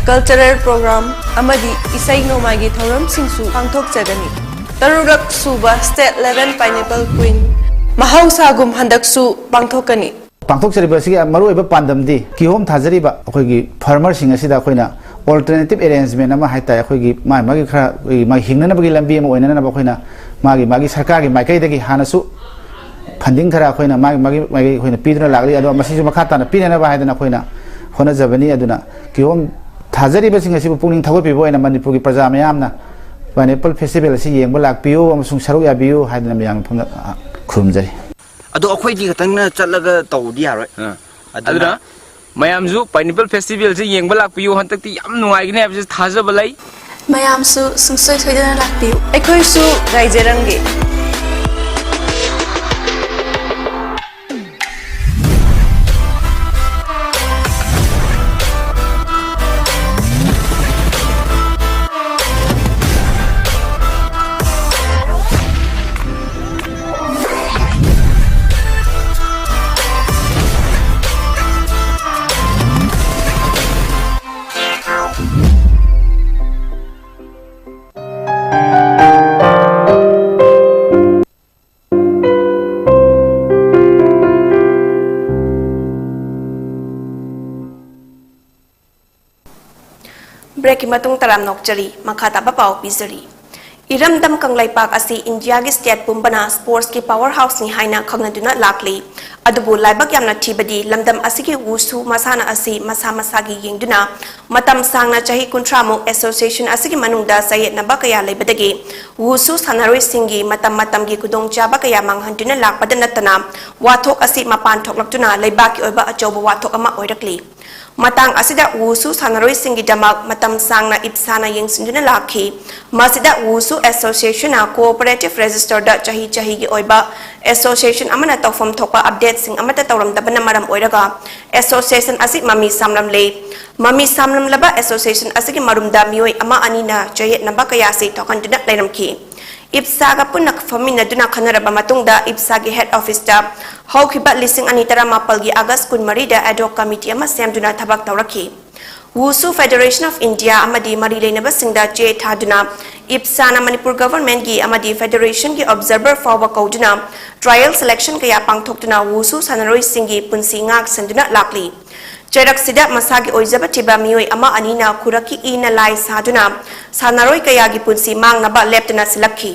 cultural program ꯑꯃꯗꯤ ꯏꯁꯩ ꯅꯣꯡꯃꯥꯏꯒꯤ ꯊꯧꯔꯝꯁꯤꯡꯁꯨ ꯄꯥꯡꯊꯣꯛꯆꯒꯅꯤ꯫ ꯇꯔꯨꯛꯔꯛ ꯁꯨꯕ State Level Pineapple Queen ꯃꯍꯧꯁꯥꯒꯨꯝ ꯍꯟꯗꯛꯁꯨ ꯄꯥꯡꯊꯣꯛꯀꯅꯤ꯫ ꯄꯥꯡꯊꯣꯛꯆꯔꯤꯕ ꯑꯁꯤꯒꯤ ꯃꯔꯨꯑꯣꯏꯕ ꯄꯥꯟꯗꯝꯗꯤ ꯀꯤꯍꯣꯝ ꯊꯥꯖꯔꯤꯕ ꯑꯩꯈꯣꯏꯒꯤ farmer ꯁꯤꯡ ꯑꯁꯤꯗ ꯑꯩꯈꯣꯏꯅ alternative arrangement ꯑꯃ ꯍꯥꯏ ꯇꯥꯔꯦ, ꯑꯩꯈꯣꯏꯒꯤ ꯃꯥꯒꯤ, ꯃꯥꯒꯤ ꯈꯔ, ꯑꯩꯈꯣꯏꯒꯤ ꯃꯥꯒꯤ ꯍꯤꯡꯅꯅꯕꯒꯤ ꯂꯝꯕꯤ ꯑꯃ ꯑꯣꯏꯅꯅꯕ ꯑꯩꯈꯣꯏꯅ ꯃꯥꯒꯤ, ꯃꯥꯒꯤ ꯁꯔꯀꯥꯔꯒꯤ ꯃꯥꯏꯀꯩꯗꯒꯤ ꯍꯥꯟꯅꯁꯨ funding ꯈꯔ ꯑꯩꯈꯣꯏꯅ ꯃꯥꯒꯤ, ꯃꯥꯒꯤ, ꯃꯥꯒꯤ ꯑꯩꯈꯣꯏꯅ ꯄꯤꯗꯨꯅ ꯂꯥꯛꯂꯤ꯫ ꯑꯗꯣ ꯃꯁꯤꯁꯨ ꯃꯈꯥ ꯇꯥꯅ ꯄꯤꯅꯅꯕ ꯍꯥꯏꯗꯅ ꯑꯩꯈꯣꯏꯅ ꯍꯣꯠꯅꯖꯕꯅꯤ꯫ ꯑꯗꯨꯅ ꯀꯤꯍꯣꯝ ꯊꯥꯖꯔꯤꯕꯁꯤꯡ ꯑꯁꯤꯕꯨ ꯄꯨꯛꯅꯤꯡ ꯊꯧꯒꯠꯄꯤꯕ ꯑꯣꯏꯅ ꯃꯅꯤꯄꯨꯔꯒꯤ ꯄ꯭ꯔꯖꯥ ꯃꯌꯥꯝꯅ Pineapple Festival ꯑꯁꯤ ꯌꯦꯡꯕ ꯂꯥꯛꯄꯤꯌꯨ ꯑꯃꯁꯨꯡ ꯁꯔꯨꯛ ꯌꯥꯕꯤꯌꯨ ꯍꯥꯏꯗꯅ ꯃꯌꯥꯝꯒꯤ ꯃꯐꯝꯗ, ꯑ, ꯈꯨꯔꯨꯝꯖꯔꯤ꯫ ꯑꯗꯣ ꯑꯩꯈꯣꯏꯗꯤ ꯈꯛꯇꯪꯅ ꯆꯠꯂꯒ ꯇꯧꯕꯗꯤ ꯌꯥꯔꯣꯏ꯫ ꯑꯥ꯫ ꯑꯗꯨꯅ ꯑꯗꯨꯅ ꯃꯌꯥꯝꯁꯨ Pineapple Festivalꯁꯦ ꯌꯦꯡꯕ ꯂꯥꯛꯄꯤꯌꯨ꯫ ꯍꯟꯗꯛꯇꯤ ꯌꯥꯝ ꯅꯨꯡꯉꯥꯏꯒꯅꯤ ꯍꯥꯏꯕꯁꯤ ꯊꯥꯖꯕ ꯂꯩ꯫ ꯃꯌꯥꯝꯁꯨ ꯁꯨꯡꯁꯣꯏ ꯁꯣꯏꯗꯅ ꯂꯥꯛꯄꯤꯌꯨ꯫ ꯑꯩꯈꯣꯏꯁꯨ ꯉꯥꯏꯖꯔꯝꯒꯦ꯫ Breakꯀꯤ ꯃꯇꯨꯡ ꯇꯔꯥꯝ ꯅꯣꯛꯆꯔꯤ꯫ ꯃꯈꯥ ꯇꯥꯕ ꯄꯥꯎ ꯄꯤꯖꯔꯤ꯫ ꯏꯔꯝꯗꯝ ꯀꯪꯂꯩꯄꯥꯛ ꯑꯁꯤ ꯏꯟꯗꯤꯌꯥꯒꯤ state ꯄꯨꯝꯕꯅ sportsꯀꯤ power houseꯅꯤ ꯍꯥꯏꯅ ꯈꯪꯅꯗꯨꯅ ꯂꯥꯛꯂꯤ꯫ ꯑꯗꯨꯕꯨ ꯂꯥꯏꯕꯛ ꯌꯥꯝꯅ ꯊꯤꯕꯗꯤ ꯂꯝꯗꯝ ꯑꯁꯤꯒꯤ wushu ꯃꯁꯥꯟꯅ ꯑꯁꯤ ꯃꯁꯥ ꯃꯁꯥꯒꯤ ꯌꯦꯡꯗꯨꯅ ꯃꯇꯝ ꯁꯥꯡꯅ ꯆꯍꯤ ꯀꯨꯟꯊ꯭ꯔꯥ ꯃꯨꯛ association ꯑꯁꯤꯒꯤ ꯃꯅꯨꯡꯗ ꯆꯌꯦꯠꯅꯕ ꯀꯌꯥ ꯂꯩꯕꯗꯒꯤ wushu ꯁꯥꯟꯅꯔꯣꯏꯁꯤꯡꯒꯤ ꯃꯇꯝ ꯃꯇꯝꯒꯤ ꯈꯨꯗꯣꯡꯆꯥꯕ ꯀꯌꯥ ꯃꯥꯡꯍꯟꯗꯨꯅ ꯂꯥꯛꯄꯗ ꯅꯠꯇꯅ ꯋꯥꯊꯣꯛ ꯑꯁꯤ ꯃꯄꯥꯟ ꯊꯣꯛꯂꯛꯇꯨꯅ ꯂꯩꯕꯥꯛꯀꯤ ꯑꯣꯏꯕ ꯑꯆꯧꯕ ꯋꯥꯊꯣꯛ ꯑꯃ ꯑꯣꯏꯔꯛꯂꯤ꯫ ꯃꯇꯥꯡ ꯑꯁꯤꯗ wushu ꯁꯥꯟꯅꯔꯣꯏꯁꯤꯡꯒꯤꯗꯃꯛ ꯃꯇꯝ ꯁꯥꯡꯅ ꯏꯞꯁꯥꯅ ꯌꯦꯡꯁꯤꯟꯗꯨꯅ ꯂꯥꯛꯈꯤ꯫ ꯃꯁꯤꯗ wushu associationꯅ cooperative registerꯗ ꯆꯍꯤ ꯆꯍꯤꯒꯤ ꯑꯣꯏꯕ association ꯑꯃꯅ ꯇꯧꯐꯝ ꯊꯣꯛꯄ updateꯁꯤꯡ ꯑꯃꯠꯇ ꯇꯧꯔꯝꯗꯕꯅ ꯃꯔꯝ ꯑꯣꯏꯔꯒ association ꯑꯁꯤ ꯃꯃꯤ ꯁꯥꯝꯂꯝꯂꯦ꯫ ꯃꯃꯤ ꯁꯥꯝꯂꯝꯂꯕ association ꯑꯁꯤꯒꯤ ꯃꯔꯨꯝꯗ ꯃꯤꯑꯣꯏ ꯑꯃ ꯑꯅꯤꯅ ꯆꯌꯦꯠꯅꯕ ꯀꯌꯥꯁꯤ ꯊꯣꯛꯍꯟꯗꯨꯅ ꯂꯩꯔꯝꯈꯤ꯫ ꯏꯞꯁꯥꯒ ꯄꯨꯟꯅ ꯐꯝꯃꯤꯟꯅꯗꯨꯅ ꯈꯟꯅꯔꯕ ꯃꯇꯨꯡꯗ ꯏꯞꯁꯥꯒꯤ head officeꯇ ꯍꯧꯈꯤꯕ ꯂꯤꯁꯤꯡ ꯑꯅꯤ ꯇꯔꯥꯃꯥꯄꯜꯒꯤ August ꯀꯨꯟꯃꯔꯤꯗ ad hoc committee ꯑꯃ ꯁꯦꯝꯗꯨꯅ ꯊꯕꯛ ꯇꯧꯔꯛꯈꯤ꯫ Wushu Federation of India ꯑꯃꯗꯤ ꯃꯔꯤ ꯂꯩꯅꯕꯁꯤꯡꯗ ꯆꯦ ꯊꯥꯗꯨꯅ ꯏꯞꯁꯥꯅ ꯃꯅꯤꯄꯨꯔ governmentꯀꯤ ꯑꯃꯗꯤ federationꯒꯤ observer ꯐꯥꯎꯕ ꯀꯧꯗꯨꯅ trial selection ꯀꯌꯥ ꯄꯥꯡꯊꯣꯛꯇꯨꯅ wushu ꯁꯥꯟꯅꯔꯣꯏꯁꯤꯡꯒꯤ ꯄꯨꯟꯁꯤ ꯉꯥꯛ ꯁꯦꯟꯗꯨꯅ ꯂꯥꯛꯂꯤ꯫ ꯆꯩꯔꯛꯁꯤꯗ ꯃꯁꯥꯒꯤ ꯑꯣꯏꯖꯕ ꯊꯤꯕ ꯃꯤꯑꯣꯏ ꯑꯃ ꯑꯅꯤꯅ ꯈꯨꯔꯛꯀꯤ ꯏ ꯅꯂꯥꯏ ꯁꯥꯗꯨꯅ ꯁꯥꯟꯅꯔꯣꯏ ꯀꯌꯥꯒꯤ ꯄꯨꯟꯁꯤ ꯃꯥꯡꯅꯕ ꯂꯦꯞꯇꯅ ꯁꯤꯜꯂꯛꯈꯤ꯫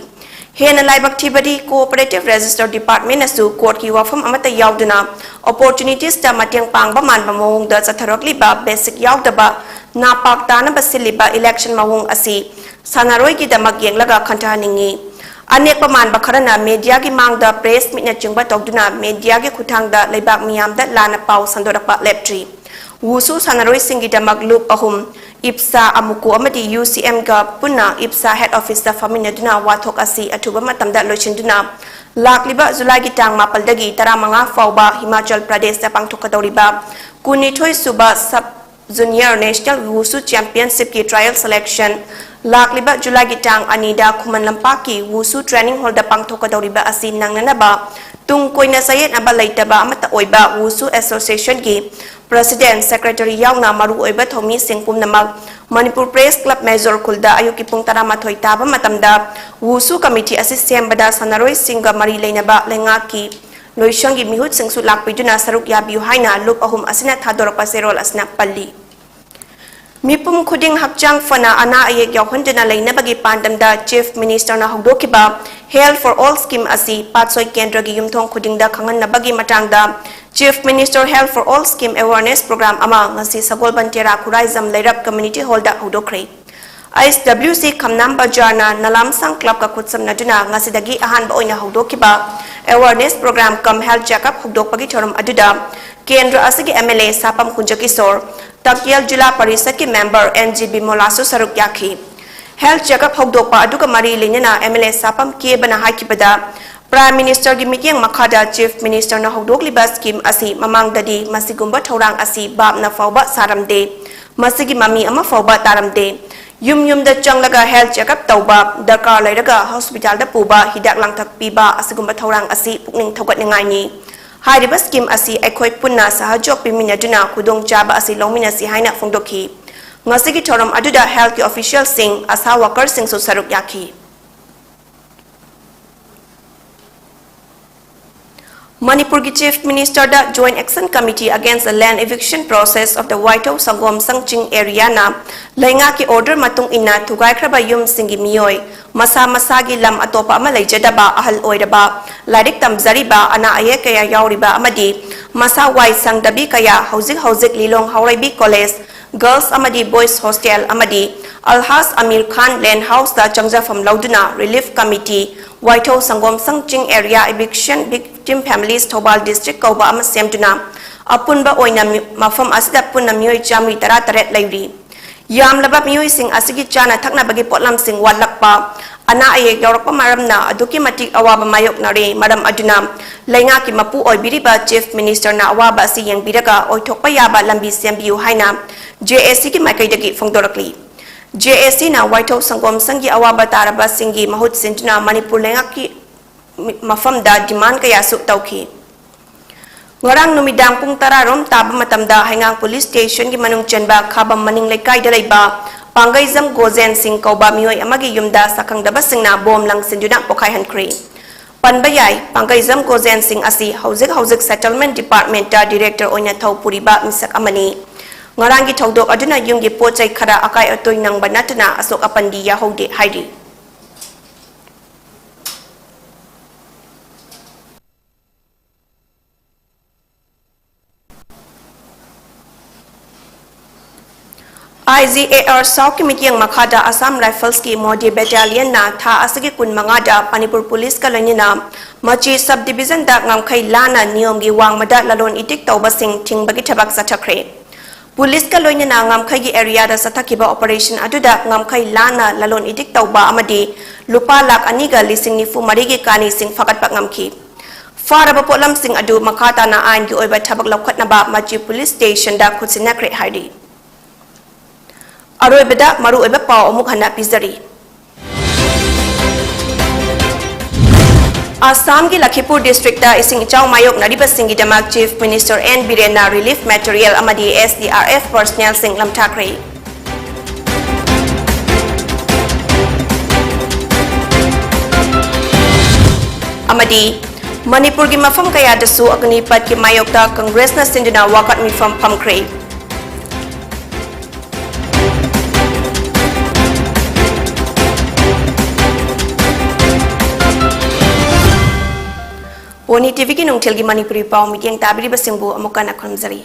ꯍꯦꯟꯅ ꯂꯥꯏꯕꯛ ꯊꯤꯕꯗꯤ cooperative register departmentꯅꯁꯨ courtꯀꯤ ꯋꯥꯐꯝ ꯑꯃꯠꯇ ꯌꯥꯎꯗꯅ opportunitiesꯇ ꯃꯇꯦꯡ ꯄꯥꯡꯕ ꯃꯥꯟꯕ ꯃꯑꯣꯡꯗ ꯆꯠꯊꯔꯛꯂꯤꯕ basic ꯌꯥꯎꯗꯕ ꯅꯥꯄꯥꯛ ꯇꯥꯅꯕ ꯁꯤꯜꯂꯤꯕ election ꯃꯑꯣꯡ ꯑꯁꯤ ꯁꯥꯟꯅꯔꯣꯏꯒꯤꯗꯃꯛ ꯌꯦꯡꯂꯒ ꯈꯟꯊꯍꯟꯅꯤꯡꯏ꯫ ꯑꯅꯦꯛꯄ ꯃꯥꯟꯕ ꯈꯔꯅ mediaꯒꯤ ꯃꯥꯡꯗ press meetꯅꯆꯤꯡꯕ ꯇꯧꯗꯨꯅ mediaꯒꯤ ꯈꯨꯠꯊꯥꯡꯗ ꯂꯩꯕꯥꯛ ꯃꯤꯌꯥꯝꯗ ꯂꯥꯟꯅ ꯄꯥꯎ ꯁꯟꯗꯣꯔꯛꯄ ꯂꯦꯞꯇ꯭ꯔꯤ꯫ ꯋꯨꯁꯨ ꯁꯥꯟꯅꯔꯣꯏꯁꯤꯡꯒꯤꯗꯃꯛ ꯂꯨꯞ ꯑꯍꯨꯝ, ꯏꯞꯁꯥ, ꯑꯃꯨꯀꯨ ꯑꯃꯗꯤ ꯌꯨ ꯁꯤ ꯑꯦꯝꯒ ꯄꯨꯟꯅ ꯏꯞꯁꯥ ꯍꯦꯗ ꯑꯣꯐꯤꯁꯇ ꯐꯝꯃꯤꯟꯅꯗꯨꯅ ꯋꯥꯊꯣꯛ ꯑꯁꯤ ꯑꯊꯨꯕ ꯃꯇꯝꯗ ꯂꯣꯏꯁꯤꯟꯗꯨꯅ ꯂꯥꯛꯂꯤꯕ ꯖꯨꯂꯥꯏꯒꯤ ꯇꯥꯡ ꯃꯥꯄꯜꯗꯒꯤ ꯇꯔꯥꯃꯉꯥ ꯐꯥꯎꯕ ꯍꯤꯃꯥꯆꯜ ꯄ꯭ꯔꯗꯦꯁꯇ ꯄꯥꯡꯊꯣꯛꯀꯗꯧꯔꯤꯕ ꯀꯨꯟꯅꯤꯊꯣꯏ ꯁꯨꯕ ꯁꯕ ꯖꯨꯅꯤꯌꯔ ꯅꯦꯁꯅꯦꯜ ꯋꯨꯁꯨ ꯆꯦꯝꯄꯤꯌꯟꯁꯤꯞꯀꯤ ꯇ꯭ꯔꯥꯌꯦꯜ ꯁꯦꯂꯦꯛꯁꯟ ꯂꯥꯛꯂꯤꯕ ꯖꯨꯂꯥꯏꯒꯤ ꯇꯥꯡ ꯑꯅꯤꯗ ꯈꯨꯃꯟ ꯂꯝꯄꯥꯛꯀꯤ ꯋꯨꯁꯨ ꯇ꯭ꯔꯦꯅꯤꯡ ꯍꯣꯜꯗ ꯄꯥꯡꯊꯣꯛꯀꯗꯧꯔꯤꯕ ꯑꯁꯤ ꯅꯪꯅꯅꯕ ꯇꯨꯡ ꯀꯣꯏꯅ ꯆꯌꯦꯠꯅꯕ ꯂꯩꯇꯕ ꯑꯃꯠꯇ ꯑꯣꯏꯕ ꯋꯨꯁꯨ ꯑꯦꯁꯣꯁꯤꯌꯦꯁꯟꯒꯤ ꯄ꯭ꯔꯁꯤꯗꯦꯟ, ꯁꯦꯀ꯭ꯔꯦꯇꯔꯤ ꯌꯥꯎꯅ ꯃꯔꯨꯑꯣꯏꯕ ꯊꯧꯃꯤꯁꯤꯡ ꯄꯨꯝꯅꯃꯛ ꯃꯅꯤꯄꯨꯔ ꯄ꯭ꯔꯦꯁ ꯀ꯭ꯂꯕ ꯃꯦꯖꯣꯔ ꯈꯨꯜꯗ ꯑꯌꯨꯛꯀꯤ ꯄꯨꯡ ꯇꯔꯥꯃꯥꯊꯣꯏ ꯇꯥꯕ ꯃꯇꯝꯗ ꯋꯨꯁꯨ ꯀꯃꯤꯇꯤ ꯑꯁꯤ ꯁꯦꯝꯕꯗ ꯁꯥꯟꯅꯔꯣꯏꯁꯤꯡꯒ ꯃꯔꯤ ꯂꯩꯅꯕ ꯂꯩꯉꯥꯛꯀꯤ ꯂꯣꯏꯁꯪꯒꯤ ꯃꯤꯍꯨꯠꯁꯤꯡꯁꯨ ꯂꯥꯛꯄꯤꯗꯨꯅ ꯁꯔꯨꯛ ꯌꯥꯕꯤꯌꯨ ꯍꯥꯏꯅ ꯂꯨꯞ ꯑꯍꯨꯝ ꯑꯁꯤꯅ ꯊꯥꯗꯣꯔꯛꯄ ꯆꯦꯔꯣꯜ ꯑꯁꯤꯅ ꯄꯜꯂꯤ꯫ ꯃꯤꯄꯨꯝ ꯈꯨꯗꯤꯡ ꯍꯛꯆꯥꯡ ꯐꯅ ꯑꯅꯥ ꯑꯌꯦꯛ ꯌꯥꯎꯍꯟꯗꯅ ꯂꯩꯅꯕꯒꯤ ꯄꯥꯟꯗꯝꯗ ꯆꯤꯐ ꯃꯤꯅꯤꯁꯇꯔꯅ ꯍꯧꯗꯣꯛꯈꯤꯕ Health for All ꯁ꯭ꯀꯤꯝ ꯑꯁꯤ ꯄꯥꯠꯁꯣꯏ ꯀꯦꯟꯗ꯭ꯔꯒꯤ ꯌꯨꯝꯊꯣꯡ ꯈꯨꯗꯤꯡꯗ ꯈꯪꯍꯟꯅꯕꯒꯤ ꯃꯇꯥꯡꯗ chief minister Health for All scheme awareness programme ꯑꯃ ꯉꯁꯤ ꯁꯒꯣꯜꯕꯟ ꯇꯦꯔꯥ ꯈꯨꯔꯥꯏꯖꯝ ꯂꯩꯔꯛ ꯀꯝꯃ꯭ꯌꯨꯅꯤꯇꯤ ꯍꯣꯜꯗ ꯍꯧꯗꯣꯛꯈ꯭ꯔꯦ꯫ ꯑꯩꯆ ꯗꯕ꯭ꯂꯤꯎ ꯁꯤ ꯈꯝꯅꯥꯝ ꯕꯖꯥꯔꯅ ꯅꯂꯥꯝꯁꯥꯡ ꯀ꯭ꯂꯕꯀ ꯈꯨꯠꯁꯝꯅꯗꯨꯅ ꯉꯁꯤꯗꯒꯤ ꯑꯍꯥꯟꯕ ꯑꯣꯏꯅ ꯍꯧꯗꯣꯛꯈꯤꯕ awareness programme cum health checkup ꯍꯧꯗꯣꯛꯄꯒꯤ ꯊꯧꯔꯝ ꯑꯗꯨꯗ ꯀꯦꯟꯗ꯭ꯔ ꯑꯁꯤꯒꯤ M L A Sapam Kunjakishor, Takyel ꯖꯤꯂꯥ ꯄꯔꯤꯁꯠꯀꯤ ꯃꯦꯝꯕꯔ ꯑꯦꯟ ꯖꯤ ꯕꯤꯃꯣꯂꯥꯁꯨ ꯁꯔꯨꯛ ꯌꯥꯈꯤ꯫ ꯍꯦꯜꯊ ꯆꯦꯛꯑꯞ ꯍꯧꯗꯣꯛꯄ ꯑꯗꯨꯒ ꯃꯔꯤ ꯂꯩꯅꯅ ꯑꯦꯝ ꯑꯦꯜ ꯑꯦ ꯁꯥꯄꯝ ꯀꯦꯕꯅ ꯍꯥꯏꯈꯤꯕꯗ, ꯄ꯭ꯔꯥꯏꯝ ꯃꯤꯅꯤꯁꯇꯔꯒꯤ ꯃꯤꯠꯌꯦꯡ ꯃꯈꯥꯗ ꯆꯤꯐ ꯃꯤꯅꯤꯁꯇꯔꯅ ꯍꯧꯗꯣꯛꯂꯤꯕ ꯁ꯭ꯀꯤꯝ ꯑꯁꯤ ꯃꯃꯥꯡꯗꯗꯤ ꯃꯁꯤꯒꯨꯝꯕ ꯊꯧꯔꯥꯡ ꯑꯁꯤ ꯚꯥꯞꯅ ꯐꯥꯎꯕ ꯁꯥꯔꯝꯗꯦ, ꯃꯁꯤꯒꯤ ꯃꯃꯤ ꯑꯃ ꯐꯥꯎꯕ ꯇꯥꯔꯝꯗꯦ꯫ ꯌꯨꯝ ꯌꯨꯝꯗ ꯆꯪꯂꯒ ꯍꯦꯜꯊ ꯆꯦꯛꯑꯞ ꯇꯧꯕ, ꯗꯔꯀꯥꯔ ꯂꯩꯔꯒ ꯍꯣꯁꯄꯤꯇꯥꯜꯗ ꯄꯨꯕ, ꯍꯤꯗꯥꯛ ꯂꯥꯡꯊꯛ ꯄꯤꯕ ꯑꯁꯤꯒꯨꯝꯕ ꯊꯧꯔꯥꯡ ꯑꯁꯤ ꯄꯨꯛꯅꯤꯡ ꯊꯧꯒꯠꯅꯤꯡꯉꯥꯏꯅꯤ꯫ ꯍꯥꯏꯔꯤꯕ ꯁ꯭ꯀꯤꯝ ꯑꯁꯤ ꯑꯩꯈꯣꯏ ꯄꯨꯟꯅ ꯁꯍꯖꯣꯒ ꯄꯤꯃꯤꯟꯅꯗꯨꯅ ꯈꯨꯗꯣꯡꯆꯥꯕ ꯑꯁꯤ ꯂꯧꯃꯤꯟꯅꯁꯤ ꯍꯥꯏꯅ ꯐꯣꯡꯗꯣꯛꯈꯤ꯫ ꯉꯁꯤꯒꯤ ꯊꯧꯔꯝ ꯑꯗꯨꯗ ꯍꯦꯜꯊꯀꯤ ꯑꯣꯐꯤꯁꯤꯌꯦꯜꯁꯤꯡ, ꯑꯁꯥ ꯋꯥꯀꯔꯁꯤꯡꯁꯨ ꯁꯔꯨꯛ ꯌꯥꯈꯤ꯫ ꯃꯅꯤꯄꯨꯔꯒꯤ chief ꯃꯤꯅꯤꯁꯇꯔꯗ Joint Action Committee Against the Land Eviction Process of the ꯋꯥꯏꯊꯧ ꯁꯪꯒꯣꯝ ꯁꯪꯆꯤꯡ ꯑꯦꯔꯤꯌꯥꯅ ꯂꯩꯉꯥꯛꯀꯤ ꯑꯣꯔꯗꯔ ꯃꯇꯨꯡ ꯏꯟꯅ ꯊꯨꯒꯥꯏꯈ꯭ꯔꯕ ꯌꯨꯝꯁꯤꯡꯒꯤ ꯃꯤꯑꯣꯏ, ꯃꯁꯥ ꯃꯁꯥꯒꯤ ꯂꯝ ꯑꯇꯣꯞꯄ ꯑꯃ ꯂꯩꯖꯗꯕ ꯑꯍꯜ ꯑꯣꯏꯔꯕ, ꯂꯥꯏꯔꯤꯛ ꯇꯝꯖꯔꯤꯕ, ꯑꯅꯥ ꯑꯌꯦꯛ ꯀꯌꯥ ꯌꯥꯎꯔꯤꯕ ꯑꯃꯗꯤ ꯃꯁꯥ ꯋꯥꯏ ꯁꯪꯗꯕꯤ ꯀꯌꯥ ꯍꯧꯖꯤꯛ ꯍꯧꯖꯤꯛ ꯂꯤꯂꯣꯡ ꯍꯥꯎꯔꯩꯕꯤ ꯀꯣꯂꯦꯖ ꯒꯔꯜꯁ ꯑꯃꯗꯤ ꯕꯣꯏꯁ ꯍꯣꯁꯇꯦꯜ ꯑꯃꯗꯤ ꯑꯜꯍꯥꯖ ꯑꯃꯤꯔ ꯈꯥꯟ ꯂꯦꯟ ꯍꯥꯎꯁꯇ ꯆꯪꯖꯐꯝ ꯂꯧꯗꯨꯅ ꯔꯤꯂꯤꯐ ꯀꯃꯤꯇꯤ, ꯋꯥꯏꯊꯧ ꯁꯪꯒꯣꯝ ꯁꯪꯆꯤꯡ area eviction victim families Thoubal district ꯀꯧꯕ ꯑꯃ ꯁꯦꯝꯗꯨꯅ ꯑꯄꯨꯟꯕ ꯑꯣꯏꯅ ꯃꯤ-, ꯃꯐꯝ ꯑꯁꯤꯗ ꯄꯨꯟꯅ ꯃꯤꯑꯣꯏ ꯆꯥꯃꯔꯤ ꯇꯔꯥꯇꯔꯦꯠ ꯂꯩꯔꯤ꯫ ꯌꯥꯝꯂꯕ ꯃꯤꯑꯣꯏꯁꯤꯡ ꯑꯁꯤꯒꯤ ꯆꯥꯅ ꯊꯛꯅꯕꯒꯤ ꯄꯣꯠꯂꯝꯁꯤꯡ ꯋꯥꯠꯂꯛꯄ, ꯑꯅꯥ ꯑꯌꯦꯛ ꯌꯥꯎꯔꯛꯄ ꯃꯔꯝꯅ ꯑꯗꯨꯛꯀꯤ ꯃꯇꯤꯛ ꯑꯋꯥꯕ ꯃꯥꯌꯣꯛꯅꯔꯦ꯫ ꯃꯔꯝ ꯑꯗꯨꯅ ꯂꯩꯉꯥꯛꯀꯤ ꯃꯄꯨ ꯑꯣꯏꯕꯤꯔꯤꯕ Chief Minister ꯅ ꯑꯋꯥꯕ ꯑꯁꯤ ꯌꯦꯡꯕꯤꯔꯒ ꯑꯣꯏꯊꯣꯛꯄ ꯌꯥꯕ ꯂꯝꯕꯤ ꯁꯦꯝꯕꯤꯌꯨ ꯍꯥꯏꯅ J A C ꯒꯤ ꯃꯥꯏꯀꯩꯗꯒꯤ ꯐꯣꯡꯗꯣꯔꯛꯂꯤ꯫ J A C ꯅ ꯋꯥꯏꯊꯧ ꯁꯪꯒꯣꯝ ꯁꯪꯒꯤ ꯑꯋꯥꯕ ꯇꯥꯔꯕꯁꯤꯡꯒꯤ ꯃꯍꯨꯠ ꯁꯤꯟꯗꯨꯅ ꯃꯅꯤꯄꯨꯔ ꯂꯩꯉꯥꯛꯀꯤ ꯃꯐꯝꯗ demand ꯀꯌꯥꯁꯨ ꯇꯧꯈꯤ꯫ ꯉꯔꯥꯡ ꯅꯨꯃꯤꯗꯥꯡ ꯄꯨꯡ ꯇꯔꯥ ꯔꯣꯝ ꯇꯥꯕ ꯃꯇꯝꯗ ꯍꯩꯉꯥꯡ Police Station ꯒꯤ ꯃꯅꯨꯡ ꯆꯟꯕ ꯈꯥꯕꯝ ꯃꯅꯤꯡ ꯂꯩꯀꯥꯏꯗ ꯂꯩꯕ ꯄꯥꯡꯒꯩꯖꯝ ꯒꯣꯖꯦꯟ ꯁꯤꯡ ꯀꯧꯕ ꯃꯤꯑꯣꯏ ꯑꯃꯒꯤ ꯌꯨꯝꯗ ꯁꯛꯈꯪꯗꯕꯁꯤꯡꯅ ꯕꯣꯝ ꯂꯪꯁꯤꯟꯗꯨꯅ ꯄꯣꯈꯥꯏꯍꯟꯈ꯭ꯔꯦ꯫ ꯄꯟꯕ ꯌꯥꯏ, ꯄꯥꯡꯒꯩꯖꯝ ꯒꯣꯖꯦꯟ ꯁꯤꯡ ꯑꯁꯤ ꯍꯧꯖꯤꯛ ꯍꯧꯖꯤꯛ Settlement Department ꯗ Director ꯑꯣꯏꯅ ꯊꯧ ꯄꯨꯔꯤꯕ ꯃꯤꯁꯛ ꯑꯃꯅꯤ꯫ ꯉꯔꯥꯡꯒꯤ ꯊꯧꯗꯣꯛ ꯑꯗꯨꯅ ꯌꯨꯝꯒꯤ ꯄꯣꯠ ꯆꯩ ꯈꯔ ꯑꯀꯥꯏ ꯑꯇꯣꯏ ꯅꯪꯕ ꯅꯠꯇꯅ ꯑꯁꯣꯛ ꯑꯄꯟꯗꯤ ꯌꯥꯍꯧꯗꯦ ꯍꯥꯏꯔꯤ꯫ I G A R South ꯀꯤ ꯃꯤꯠꯌꯦꯡ ꯃꯈꯥꯗ Assam Rifles ꯀꯤ ꯃꯣꯗꯤ Battalion ꯅ ꯊꯥ ꯑꯁꯤꯒꯤ ꯀꯨꯟꯃꯉꯥꯗ ꯃꯅꯤꯄꯨꯔ Police ꯀ ꯂꯣꯏꯅꯅ ꯃꯆꯤ Sub Division ꯗ ꯉꯝꯈꯩ ꯂꯥꯟꯅ ꯅꯤꯌꯣꯝꯒꯤ ꯋꯥꯡꯃꯗ ꯂꯂꯣꯟ ꯏꯇꯤꯛ ꯇꯧꯕꯁꯤꯡ ꯊꯤꯡꯕꯒꯤ ꯊꯕꯛ ꯆꯠꯊꯈ꯭ꯔꯦ꯫ Police ꯀ ꯂꯣꯏꯅꯅ ꯉꯝꯈꯩꯒꯤ area ꯗ ꯆꯠꯊꯈꯤꯕ operation ꯑꯗꯨꯗ ꯉꯝꯈꯩ ꯂꯥꯟꯅ ꯂꯂꯣꯟ ꯏꯇꯤꯛ ꯇꯧꯕ ꯑꯃꯗꯤ ꯂꯨꯄꯥ ꯂꯥꯈ ꯑꯅꯤꯒ ꯂꯤꯁꯤꯡ ꯅꯤꯐꯨ ꯃꯔꯤꯒꯤ ꯀꯥꯅꯤꯁꯤꯡ ꯐꯥꯒꯠꯄ ꯉꯝꯈꯤ꯫ ꯐꯥꯔꯕ ꯄꯣꯠꯂꯝꯁꯤꯡ ꯑꯗꯨ ꯃꯈꯥ ꯇꯥꯅ ꯑꯥꯏꯟꯒꯤ ꯑꯣꯏꯕ ꯊꯕꯛ ꯂꯧꯈꯠꯅꯕ ꯃꯆꯤ Police Station ꯗ ꯈꯨꯠꯁꯤꯟꯅꯈ꯭ꯔꯦ ꯍꯥꯏꯔꯤ꯫ ꯑꯔꯣꯏꯕꯗ ꯃꯔꯨꯑꯣꯏꯕ ꯄꯥꯎ ꯑꯃꯨꯛ ꯍꯟꯅ ꯄꯤꯖꯔꯤ꯫ ꯑꯁꯥꯝꯒꯤ ꯂꯈꯤꯄꯨꯔ district ꯇ ꯏꯁꯤꯡ ꯏꯆꯥꯎ ꯃꯥꯌꯣꯛꯅꯔꯤꯕꯁꯤꯡꯒꯤꯗꯃꯛ Chief Minister N ꯕꯤꯔꯦꯟꯅ relief material ꯑꯃꯗꯤ S D R F personnel ꯁꯤꯡ ꯂꯝꯊꯥꯈ꯭ꯔꯦ꯫ ꯑꯃꯗꯤ ꯃꯅꯤꯄꯨꯔꯒꯤ ꯃꯐꯝ ꯀꯌꯥꯗꯁꯨ ꯑꯒꯅꯤꯄꯊꯀꯤ ꯃꯥꯌꯣꯛꯇ ꯀꯪꯒ꯭ꯔꯦꯁꯅ ꯁꯤꯟꯗꯨꯅ ꯋꯥꯀꯠ ꯃꯤꯐꯝ ꯐꯝꯈ꯭ꯔꯦ꯫ ꯄꯣꯅꯤ ꯇꯤꯚꯤꯒꯤ ꯅꯨꯡꯊꯤꯜꯒꯤ ꯃꯅꯤꯄꯨꯔꯤ ꯄꯥꯎ ꯃꯤꯠꯌꯦꯡ ꯇꯥꯕꯤꯔꯤꯕꯁꯤꯡꯕꯨ ꯑꯃꯨꯛ ꯍꯟꯅ ꯈꯨꯔꯨꯝꯖꯔꯤ꯫